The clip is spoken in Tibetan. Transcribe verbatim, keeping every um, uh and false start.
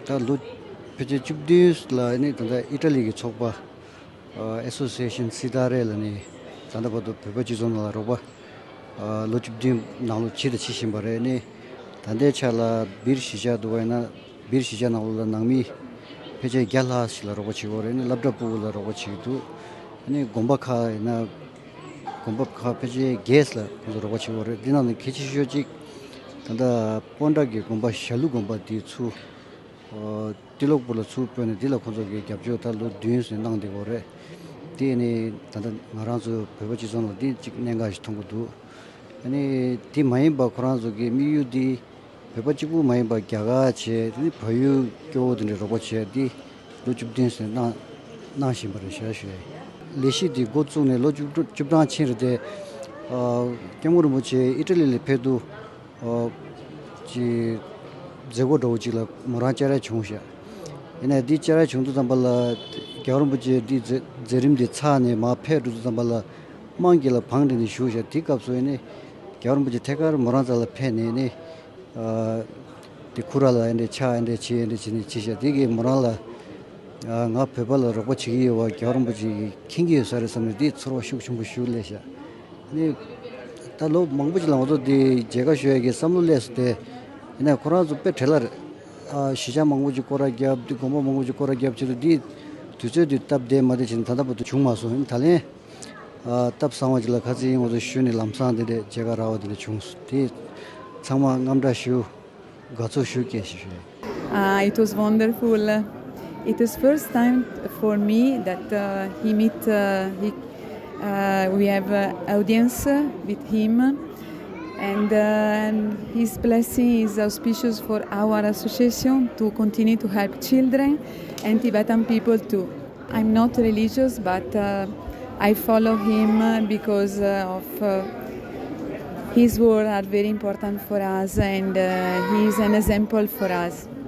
ད་ལོ་ཕལ་ཆེར་བཅུ་བདུན་ལ་ནི་ད་ལྟ་ཨི་ཊ་ལི་གི་ཚོགས་པ་ཨེ་སོ་སི་ཨེ་ཤན་སི་ཏཱ་རེ་ལ་ནི་ད་ལྟ་བར་དུ་བོད་པ་སྤྱི་ཚོགས་ནང་ལ་རོགས་པ་ལོ་བཅུ་བདུན་ནང་ལོགས་བྱས་དང་བྱེད་བཞིན་པ་རེད། ནི་ད་ལྟའི་ཆ་ལ་སྦིར་གཞིས་ཆགས་འདུག་པ་ཡིན་ན་སྦིར་གཞིས་ཆགས་ནང་ལོགས་ལ་ནང་མི་ཕལ་ཆེར་བརྒྱ་ལྷག་ཞིག་ལ་རོགས་པ་བྱེད་ཀྱི་ཡོད་རེད། ནི་སློབ་གྲྭ་ཕྲུ་གུ་ལ་རོགས་པ་བྱེད་ཀྱི་འདུག་ནི་དགོན་པ་ཁག་ཡིན་ན་དགོན་པ་ཁག་ཕལ་ཆེར་བརྒྱད་ལ་ཁོང་ཚོ་རོགས་པ་བྱེད་ཀྱི་ཡོད་རེད། འདི་ནང་ནས་གལ་ཆེ་ཤོས་གཅིག་ད་ལྟ་སྤོན་ཊ་གི་དགོན་པ་ཞྭ་ལུ་དགོན་པ་དེ་ཚུར་ཨོ། ཏི་ལོག་པུར་ལ་ཚུར་སྤོས་ནས་འདི་ལ་ཁོང་ཚོ་གིས་རྒྱབ་སྐྱོར་ད་ལོ་བདུན་ཙམ་གནང་བསྡད་ཡོད་རེད། དེ་ནི་ད་ལྟ་ང་རང་ཚོ་བོད་པ་སྤྱི་ཚོགས་ནང་འདི་གཅིག་གནད་འགག་ཞིག་མཐོང་གི་འདུག་ཨ་ནི་དེ་མ་ཡིན་པ་ཁོ་རང་ཚོ་གི་དམིགས་ཡུལ་འདི་བོད་པ་གཅིག་པུ་མ་ཡིན་པ་རྒྱ་གར་བྱས་དེ་ནི་བལ་ཡུལ་སྐྱོ་བོ་དེ་འདྲའི་རོགས་པ་བྱས་འདི་ལོ་བཅུ་བདུན་ཙམ་གནང་གནང་བཞིན་པ་རེད་ཤག་ཞུ་ཡ་ཡིན། ལས་གཞི་འདི་འགོ་བཙུགས་ནས་ལོ་བཅུ་བཅུ་གྲངས་ཕྱིན་རེད་དེ། ཨ། སྐྱབས་མགོན་རིན་པོ་ཆེ་ཨི་ཊ་ལི་ལ་ཕེབས་དུས། ཨོ། ཅིག་མཛད་སྒོ་འདྲ་བོ་ཅིག་ལ་མོ་རང་བཅར་ཡ་བྱུང་ཤག་ཡིན་ནའི་འདི་བཅར་ཡ་བྱུང་དུས་ཙམ་པ་ལ་རྒྱལ་བ་རིན་པོ་ཆེ་འདི་མཛད་མཛད་རིམ་འདི་ཚར་ནས་མར་ཕེབས་འགྲོ་དུས་ཙམ་པ་ལ་དམངས་ཀྱིས་ལ་བང་བསྒྲིགས་ནས་བཞུགས་ཤག་དེ་སྐབས་སུ་ཡིན་ནའི་རྒྱལ་བ་རིན་པོ་ཆེ་ཐད་ཀར་མོ་རང་རྩ་ལ་ཕེབས་ནས་ནི། ཨ། དེ་ཁུ་ར་ལ་ཨེ་འདྲས་ཆགས་ཨེ་འདྲས་བྱས་ཨེ་འདྲས་བྱས་ནས་བྱས་ཤག་དེ་གིས་མོ་རང་ལ། ཨ། ང་བོད་པ་ལ་རོགས་པ་བྱེད་ཀྱི་ཡོད་པ་རྒྱལ་བ་རིན་པོ་ཆེ་གིས་མཁྱེན་གྱི་ཡོད་ས་རེད་བསམ་ནས་དེ་ཚོར་བ་ཤུགས་ཆེན་པོ་ཞིག་སླེབས་ཤག་ནི། ད་ལོ་མང་པོ་ཅིག་ལ་ང་ཚོ་དེ་མཇལ་ཁ་ཞུ་ཡ་གི་བསམ་བློ་སླེབས་སོང་སྟེ། ཡིན་ནའི་ཁོ་རང་ཚོ་དཔེ་བྲེལ་བ་རེད། ཨ། གཞིས་ཆགས་མང་པོ་ཅིག་སྐོར་ར་བརྒྱབ། དེ་དགོན་པ་མང་པོ་ཅིག་སྐོར་ར་བརྒྱབ་བྱས་ཏེ་དེ་དུས་ཚོད་དེ་སྟབས་བདེ་མ་བདེ་བྱས་ནས་ད་ལྟ་བར་དུ་བྱུང་མ་སོང་། ཡིན་ད་ལན། ཨ། སྟབས་བཟང་བ་ཅིག་ལ་ཁ་སང་ང་ཚོ་ཞུས་ནས་ལམ་སང་དེ་འདྲས་མཇལ་ཁ་རག་པ་དེ་འདྲས་བྱུང་སོང་། དེ་ཚང་མ་རྔམ་སྐྲག་ཞུ། དགའ་ཚོར་ཞུ་སྐད་ཞིག་ཞུ། Uh, it was wonderful. It was first time for me that uh, he meet. Uh, he, uh, we have uh, audience with him, and uh, his blessing is auspicious for our association to continue to help children and Tibetan people too. I'm not religious, but uh, I follow him uh, because uh, of uh, his words are very important for us, and uh, he is an example for us.